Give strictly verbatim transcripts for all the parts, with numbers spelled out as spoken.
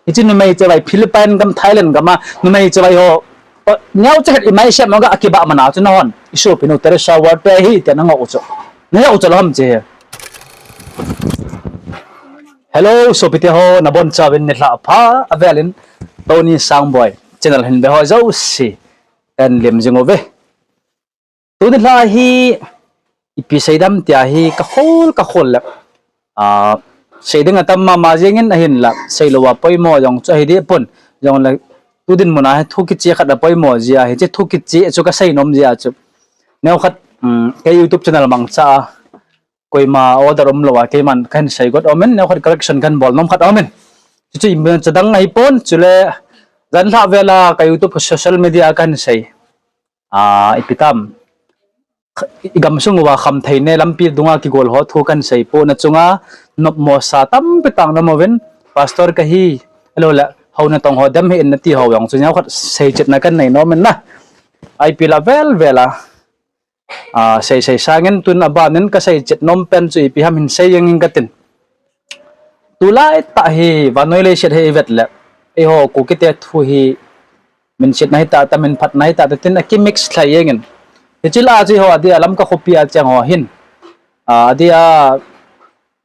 Hiche numei chavai Philippine gam, Thailand gam a numei chavai ho, neocha khat imai sem ga akiba mana chu nahon. Isopinu Teresa Warte hi tia nangoh u chu. Nahe u chu lou ham che hi. Hello, sopite ho, nabonchauvin nilhah pha, avelin Tony Sangboi channel hin ve ho jouse kahin lem jing uve. Tuni lha hi ipi seidam tia hi kakhol kakhol le, sei ding atam mama jengin ahinla, seilouva poimo jong chu ahi deh pon, jongle tu dinmun a hi thu kiche khat apoimo jeh a hiche thu kiche chu kasei nom jeh a chu, neokhat, kei YouTube channel mangcha a koima order umlouva keiman kahin sei got aumin, neokhat correction kahin bol nom khat aumin. Chuchu imacha dang ahipon, chule janlhah vel a ka YouTube ka social media a kahin sei, ipi tam, igamsung uva khamtheina lampi dunga kigol ho thu kahin sei pon, nachunga nopmo sa tampi tah naum uvin, pastor kahi, ahiloule hou natong ho dem hih in nati ho jong chu neokhat seichetna kahin nei nom in na. Ipi la vel vel a sei sei sangin tun aban in kasei chet nom pen chu ipi ham hin sei jeng ing katin. Tulai tah hi vannoi leiset hi ivet le, eiho Kukite thu hi minsetna hitah ta, minphatna hitah ta tin akimix lhai jengin. Hiche lah a chu eiho adia Lamka khopi a cheng ho hin, adia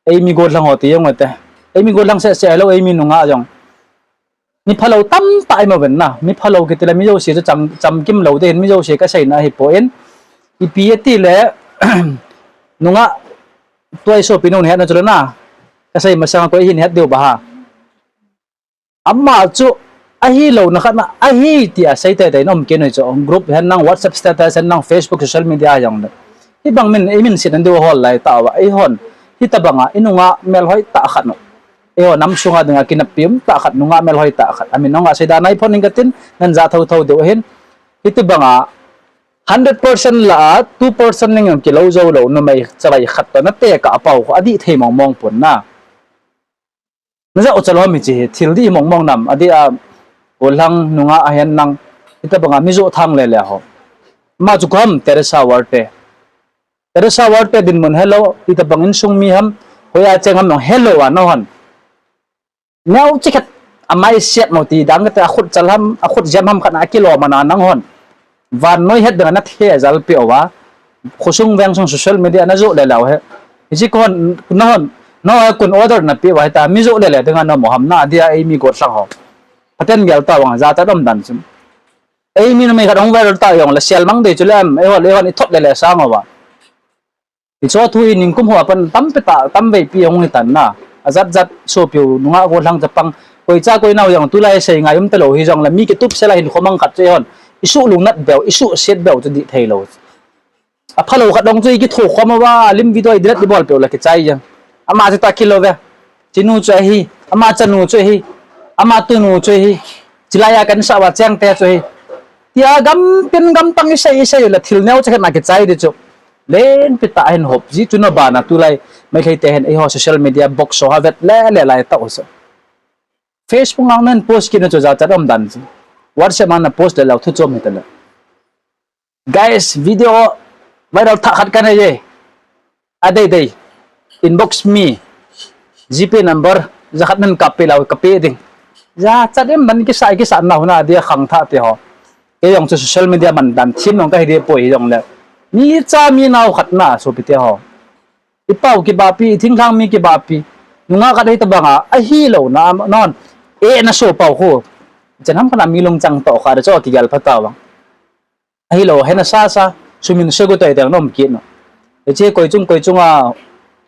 eimi gollhang ho ti jong ute, eimi gollhang seh seh hilou, eimi nungah jong mi phalou tamtah imu uvin na, mi phalou kiti le mi jouse chu cham, chamkim lou ding hin, mi jouse kaseina ahipoi. Ipi atile, nungah tua isopinu nahetna chule na, kasei masanga koi hin het diu ba ha. Ama chu ahilouna khat na ahi tia sei teitei na um kit u chu, group hen lang, WhatsApp status hen lang, Facebook, social media jong le, hibang min, iminsetna diu hol lai tah uva, eihon hitobanga inungah melhoi tah khat u, eiho nam sunga dinga kineppi um tah khat, nungah melhoi tah khat, amin nungah seida nai phot ning katin, nan ja thouthou diu ahin. Hitobanga hundred percent lah a two percent ning jong kilou joulou numei chavai khat toh natekah pau khu adih thei mongmong pon na. Najah u chalou ham hiche hi, thil dih mongmong nam, adia gollhang nungah ahen lang, hitobanga mi joh thang lele ho. Ama chu koi ham, Teresa Warte. Teresa Warte dinmun helou, hitobang insung mi ham, hoiya cheng ham jong helou a nahon, neocha khat amai set mo ti dang kate, akhut chal ham, akhut jem ham khat na akilom ana nanghon, vannoi het dinga nathe jalpeh uva, khosung vengsung social media najoh lele u hi. Hiche koi, nahon, nahon hi koiin order napeh uva hita, mi joh lele dinga naum u ham na, adia eimi gollhang ho. Phaten gel tavang, jachat umdan chu. Eimi numei khat hung viral ta jongle sel mang dei chule, eiho le eihon ithot lele sang uva. Hiche thu hi ningkum hoa pat tampi tah, tamveipi hung hitan na. Ajat jat sopiu nungah gollhang chapang, koicha koinao jong tulai sei ngai um talou hijongle mi kitup sel a hinkho mang khat chu eihon isuh lungnat beu, isuhset beu chu dih theilou. Aphalou khat dong chu ikitho khom uva, lim video i delete ibol peh u le kichai jeng. Ama chu ta kilou ve. Chinu chu ahi, ama chanu chu ahi, ama tunu chu ahi, chilai a kahinsah uva chengte chu ahi, tia gamtin gamtang isei isei u le thil neocha khat na kichai ding chu. Lenpi tah ahin hop ji chu, na bana tulai Meiteite hin eiho social media box ho ha vet lele lai tah u chu. Facebook a nahin post kit na chu jachat umdan chu. WhatsApp a na post le lou thu chom hitale. Guys, video viral thah khat kanei e. Adei dei, inbox me, GPay number jakhat nan kappeh leu kapeh ding. Jachat umdan, kisah, kisah na huna dia khangthah te ho. Kei jong chu social media mandan thim jong kahi deh poi hijongle, mi cha mi nao khat na sopite ho, ipau kibahpi, ithinglhang mi kibahpi, nungah khat hitobanga ahilouna, non, eh, naso pau khu, ichan ham khat a mi lungchang toh kha ding chu kigel pha tavang. Ahilou, hena sasa, sumin segu toh iteng nom kit no. Hiche koi chung koi chunga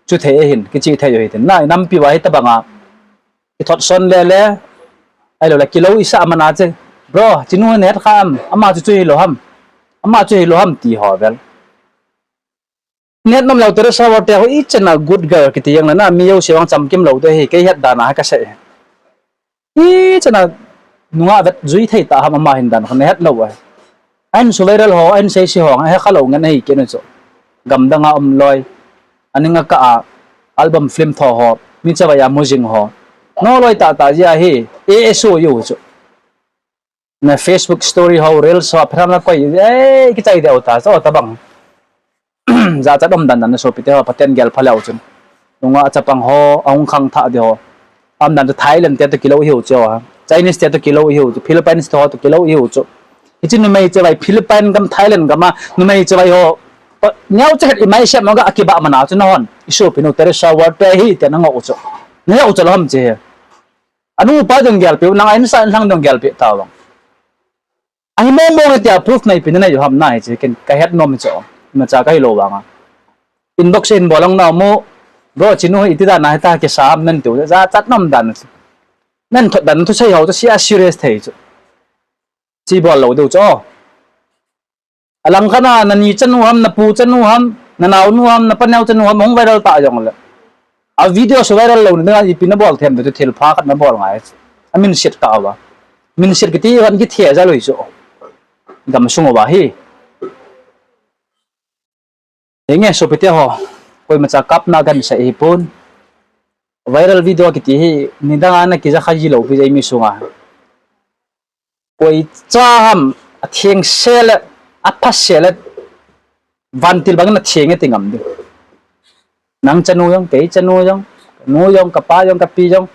chu thei ahin, kichih thei u hitin na, inampi uva hitobanga kithot son lele, ahiloule kilou isah mana che, bro, chinu nahet kha am, ama chu chu hilou ham, ama chu hilou ham ti ho vel. Nahet nom leu Teresa Warte ho, ichana good girl kiti jeng le na, mi jouse vang chamkim lou ding ahi, kei het dan a hi kasei. Ichana nungah vet jui thei tah ham, ama hin dan kha nahet lou ahi. Ahin su viral ho, ahin seise ho, ahekha lou ngen ahi kit u chu. Gamdang a um loi, aning akah a album film tho ho, mi chavai a mu jing ho, noloi tahtah jeh ahi, eh, eh, su u chu. Na Facebook story ho, reels ho, pherang la koi, eh, kichai deu ta, chu tobang. Jachat umdan dan na sopite ho, Pathen gel pha leu chun, nungah chapang ho ahung khangthah ding ho, Aumdan chu Thailand te toh kilou ihiu chu, Chinese te toh kilou ihiu chu, Philippines te ho toh kilou ihiu chu. Hiche numei chavai Philippine gam, Thailand gam a numei chavai ho, neocha khat imai sem a ga kibah mana chu nahon, isopinu Teresa Ward te hi tia nangoh u chu. Nahe u chu lou ham hiche hi. Anu pa jong gelpeh u, nang a insung lhang jong gelpeh tavang. Ahi mong mong e tia proof neipi nanei u ham na hiche, ken kahet nom chu. Imacha kahilou vanga. Inbox a hin bol lang nau mo, bro, hichenu hi iti dan a hita kisa ham nan tiu, jachat nom dan. Nan thot dan thusei ho chu sia serious thei chu. Chi bol lou diu chu. Alang khat a, nani chanu ham, napu chanu ham, nanaonu ham, napaneo chanu ham, hung viral ta jongle, a video su viral louna dinga ipi nabol them diu chu, thilpha khat nabol ngai. Aminset tauva. Minset kiti hon kithe jal u chu. Gamsung uva hi. Henge sopite ho, koimacha kapna kahin sei hipon. Viral video kiti hi nidang a ana kija kha ji lou pi jeh mi sunga. Koicha ham athengse le, aphase le, vantil bangin atheng e ti ngam ding. Nang chanu jong, kei chanu jong, kanu jong, kapa jong, kapi jong.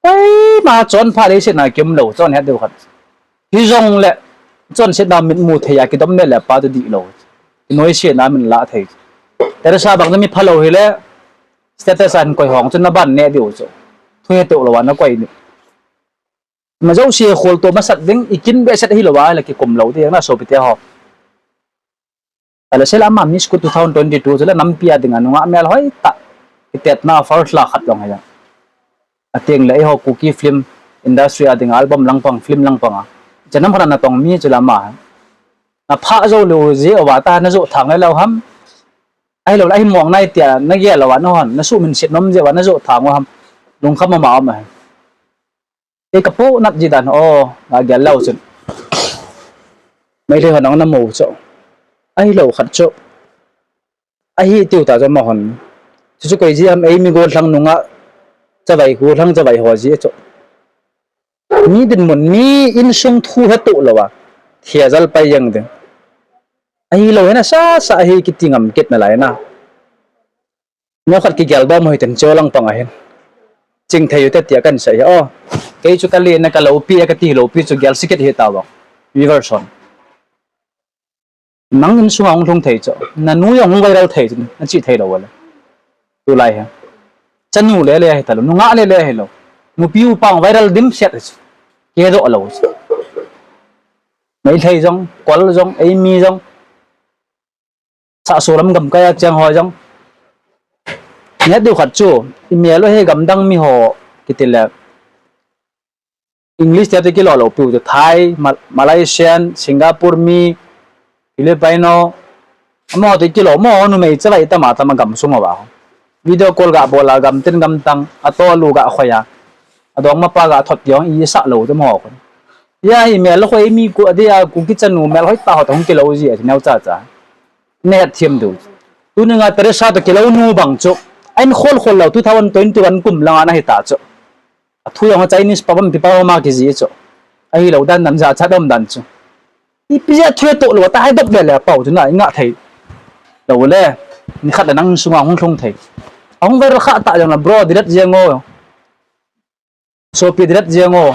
Koima chonpha leiset a kium lou, chonhet diu khat. Hijongle, chonsetna mitmu thei a kidom le le pa toh dihlou. Kinoisetna min lah thei. Teresa bang mi phalou hile, status a hin koi hong chu naban neh diu chu. Thu hettoh louva nakoi ni. Ima jouse kholtoh masat ding, ikin behseh hilou a le kikum lou ding na sopite ho. Kala sel ama Miss Kut two thousand twenty-two chule nampi a dinga nungah melhoi tah, itetna first la khat jong hi jong. Ateng le eiho Kuki film industry a dinga album langpang, film langpang a, chanam khat a natong mi chule ama. Napha jou lou jeh uva tah najoh thang le lou ham. Ahilou le ahi mong nai tia nagel uva nahon, nasuhminset nom jeh uva najoh thang u ham. Lungkham mama um ahi. Ei kapohnat ji dan, o, gagel leu chun. Meitei ho nang namu chu. Ahilou khat chu. Ahi tiu ta chu amahon. Chuchu koi ji ham, eimi gollhang nungah chavai, gollhang chavai ho ji chu. Mi dinmun, mi insung thu hetoh louva thejal pai jeng ding. Ahilou hin asasa ahi kiti ngam kit nalai na. Neokhat kigeldom u hitin, cho langpang ahin. Chingthei ute tia kahin sei hi o. Kei chu kalena kaloupi e kati loupi chu gelse kit hitauva. Viewers hon. Nang insunga hung lhung thei chu, nanu jong hung viral thei chu, nache theilou le. Tulai hi. Chanu le le hitalou, nungah le le hilou. Nupi upa viral dimset hi chu. Kihedoh lou chu. Meitei jong, Kol jong, eimi jong. Sahso lam gamkai a cheng ho jong. Nget diu khat chu, imel u hi gamdang mi ho kitile. English te toh kilo lou piu chu Thai, Ma-, Malaysian, Singapore mi, Filipino, amaho toh kilo, amaho numei chavai tama tama gamsung uva. Video call ga bol a gamtin gamtang, atoh lu ga khoi a. Adongmapa ga thot jong isah lou chu amaho khun. Hia imel u khoi mi ku adia Kuki chanu melhoi tah ho toh hung kilo ji a neocha cha. Nahet them diu. Tuninga Teresa toh kilou nu bang chu. Ahin khol khol lou two thousand twenty-one kum langa nahita chu. Athu jong a Chinese pa bam pi pa ma kiji chu. Ahilou dan dan jachat um dan chu. Ipi jeh a thu hetoh louva tahai dop le le pau chu na ingah thei lou le. Nikhat le nang sunga hung lhung thei. Ahung viral kha ta jongle bro delete jeng o. Sopi delete jeng o.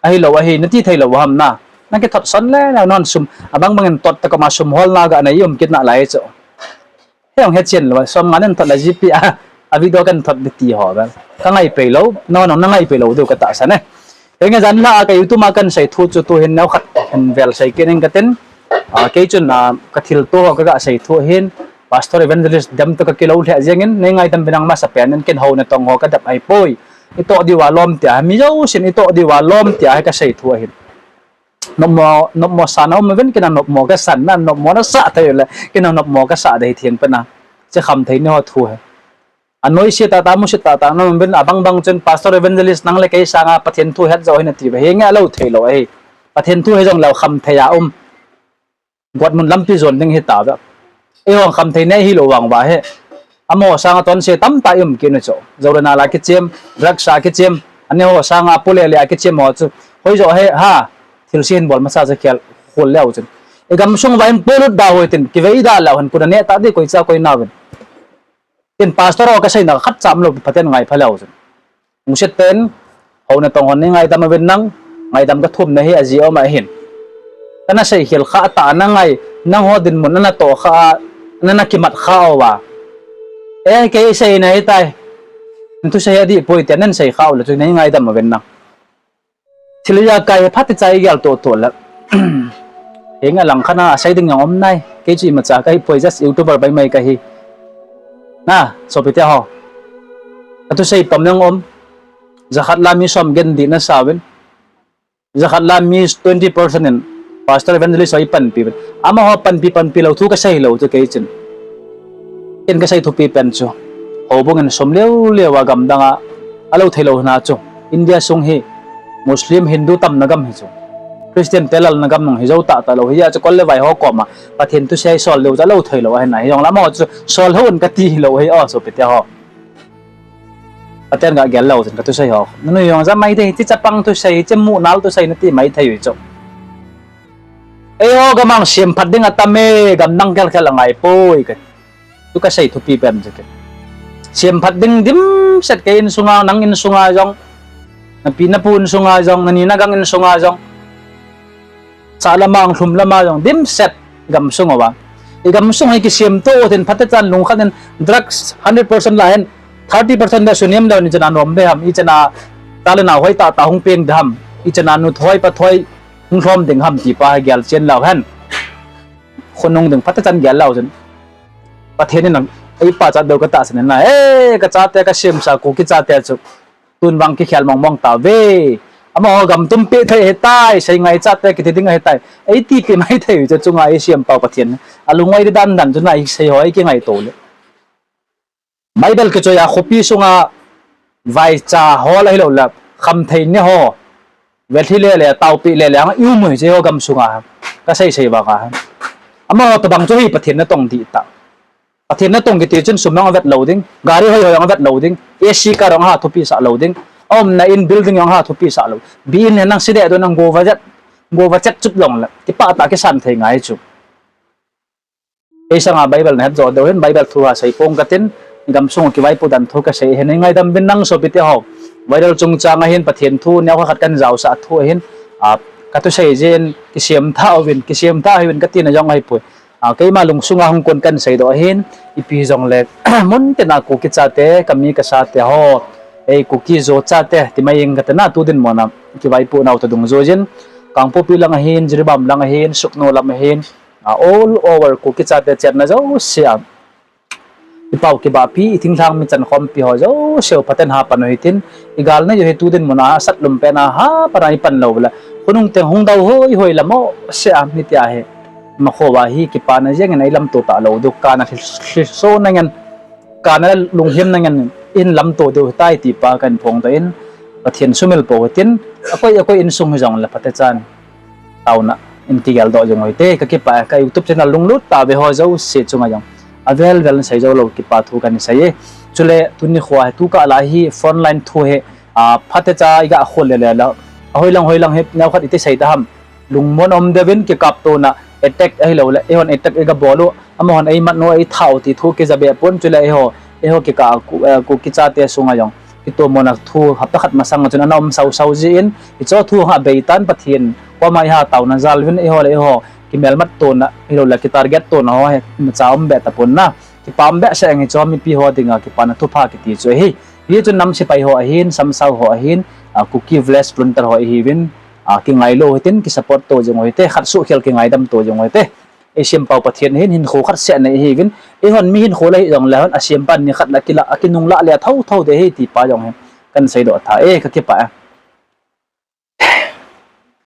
Ahilou ahi nati theilou ham na. Nakithot son le le non sum. Abang bangin tot ta koma sum holna ga nei um kit nalai chu. Hejong hechen lou, som nga nan thot le G P a, a video kan thot ding ti ho vel. Kangai peilou, nangho nangai peilou diu katahsan e. Henge jan la a ka YouTube a kan sei thu chu tuhin neokhat hin vel sei kit ing katin. A, kei chun, a, kathilto ho kaga sei thu hin, Pastor Evangelist dem toh kakilou lheh jengin, nei ngaidam uvin lang masapen in ken ho natong ho kadap ahipoi. Itoh diuva lom tia, mi jousen itoh diuva lom tia hi kasei thu ahin. Nopmo, nopmo sana um uvin, ken a nopmo kasan na, nopmo nasah thei ule, ken a nopmo kasah dei theng pen a. Che khamthei ni ho thu hi. Anoise tahtah, musit tahtah na um uvin, abang bang chun Pastor Evangelist nang le kei sanga Pathen thu het jo hi nati uve, henge alou theilou ahi. Pathen thu he jongleu khamthei a um. Gotmun lampi jon ding hitauve. Eiho khamthei nei hilou vang uva hi. Amaho sanga tonse tamtah i um kit u chu. Jou le nal a kichem, drugs a kichem, aneho sanga pule le a kichem ho chu. Hoijo hi, ha, thilse hin bol masa chu khel khol leu chun. I gamsung uva hin polut da u hitin, kivei da leu hen, kut a neh tah ding koicha koi nauvin. Tin pastor ho kaseina khatcha umlou, Pathen ngaipha leu chun. Lungset tah in, hou natong hon nei ngaidam uvin lang, ngaidam kathum na hi ajeh um ahin. Kana seikhel kha tah a nangai, nangho dinmun nana toh kha a, nana kimat kha uva. E, kei seina hitai. Nathusei adih poi tia nei sei kha uleh chu nei ngaidam uvin lang. Thil ijakai hi phatecha igel tohtoh le. Hinga langkhat a sei ding jong um nai. Kei chu imacha kahipoi, just YouTuber baimai kahi. Na, sopite ho. Kathusei pam jong um. Jakhat la mi som gen ding nasauvin. Jakhat la mi twenty percent in Pastor Evangelist ho ipanpi uvin. Amaho panpi panpi lou thu kasei lou chu kei chun. Ken kasei thupi pen chu, houbung in sum leu leu a gamdang a, alou theilou hina chu, India sung hi Muslim, Hindu tamna gam hi chu, Christian te lalna gam nung hi jou tahtah lou hi a chu, kol le vai ho koma Pathen thusei sol leu chu alou theilou ahina, hijongle amaho chu sol hih un kati hilou ahi, o sopite ho. Pathen gagel lou chun kathusei ho, nanu jong ja maithei, hiche chapang thusei, hiche muhnal thusei nati maithei u chu. Eiho gam a semphat ding atam e, gamdang khelkhel angaipoi ka, chu kasei thupi pen chu ke. Semphat ding dimset, kei insunga, nang insunga jong, napi napu insunga jong, nani nagang insunga jong, sah lama, lhum lama jong dimset, gamsung uva. Igamsung hi kisemto u tin phatechan lungkhat in drugs hundred percent lah hen, thirty percent beh sunem leu in ichana nom be ham, ichana cha le nao hoi tahtah hung peng ding ham, ichana nu thoi pa thoi hung lhom ding ham ti pa hi gelchen leu hen. Khonung ding phatechan gel leu chun, Pathen in eipachat diu katahsan in na, e, kachate, kasemsa Kuki chate chu tun vang kikhel mongmong tauve. Amaho gam tum peh thei ahitai, Seingai chate kiti ding ahitai, eitipeh maithei u chu, chunga eisempau Pathen alung oi di dandan chu na, isei ho eikingaito le. Bible kichoi a khopi sunga vaicha hol ahiloule khamthei ne ho, velhi lele, taopeh lele anga ium u hiche ho gamsunga, kaseisei vanga, amaho tobang chu hi Pathen natong dihtah. Pathen natong kiti chun sum jong avet lou ding, gari hoihoi jong avet lou ding, AC car jong aha thupi sah lou ding, aumna in building jong aha thupi sah lou, bi in henlang sideh dun nang gova chet, gova chet chup jongle kipah tah kisan thei ngai chu. Eisanga Bible nahet jo diu hin, Bible thu ha seipong katin, gamsung kivaipodan thu kasei hin, nei ngaidam uvin lang sopite ho. Viral chungchang ahin, Pathen thu neokhat khat kahin jaosah thu ahin, a, kathusei jeh in kisem tha uvin, kisem tha hiuvin katina jong ahipoi. A, keima lungsunga hung kon kahin seidoh ahin, ipi jongle, mun tina Kuki chate, kami kasate ho, ei Kuki jo chate ti mai ing katina, tu dinmun a kivaipohnau toh dungjuiyin, Kangpokpi lang ahin, Jiribam lang ahin, Sugnu lam ahin, a, all over Kuki chate chenna jouse a, ipao kibahpi, ithinglhang mi chankhompi ho jouseu phaten ha pan u hitin, igalnei u hi tu dinmun a asat lum pen a ha pan a ipan loule, khonung teng hung dou hoihoi lam jouse a, hitia hi, imakhouva hi kipana jengin eilamto talou diu, kana lhi, lhiso nangin, kana lunghemna ngen ihin lamto diu hitai ti pa kahin phongdoh in, Pathen sumil pou hitin, akoi akoi insung hijongle phatechan taona in kigeldoh jing u hite, kakipah e. Ka YouTube channel lunglut tah ve ho jouse chunga jong avel vel in sei jou lou kipa thu kahin sei e. Chule tuni khoa hi tukah lah hi frontline thu hi, a, phatecha iga khol lele la, ahoilang hoilang hi neokhat iti sei ta ham, lungmon um deuvin kikaptona attack ahiloule eihon attack igabol u, amahon eimat u, eitha u ti thu kijabeh pon, chule eiho, eiho kikah a Ku, eh, Kuki chate sunga jong kitomona thu hapta khat masanga chun ana um sausau jeh in, hicheho thu ha beitan Pathen koma iha taona jal uvin, eiho le eiho kimelmat tona ahiloule kitarget tona ho hi imacha um beh tapon na, kipa um behseh jeng, hicheho mipi ho dinga kipana thupha kiti chu ahi. Hichun nam sepai ho ahin, samsau ho ahin, a, Kuki Village Volunteer ho ihiuvin, a, kingailou hitin, kisupport to jing u hite, khat soh khel kingaidam to jing u hite. Eisempau Pathen ahin, hinkho khat seh nei ihiuvin, eihon mi hinkho la hijongle hon asempa nikhat la kila, akinunglah le athouthou ding ahi ti pa jong hi kahin seidoh tha e, kakipah e.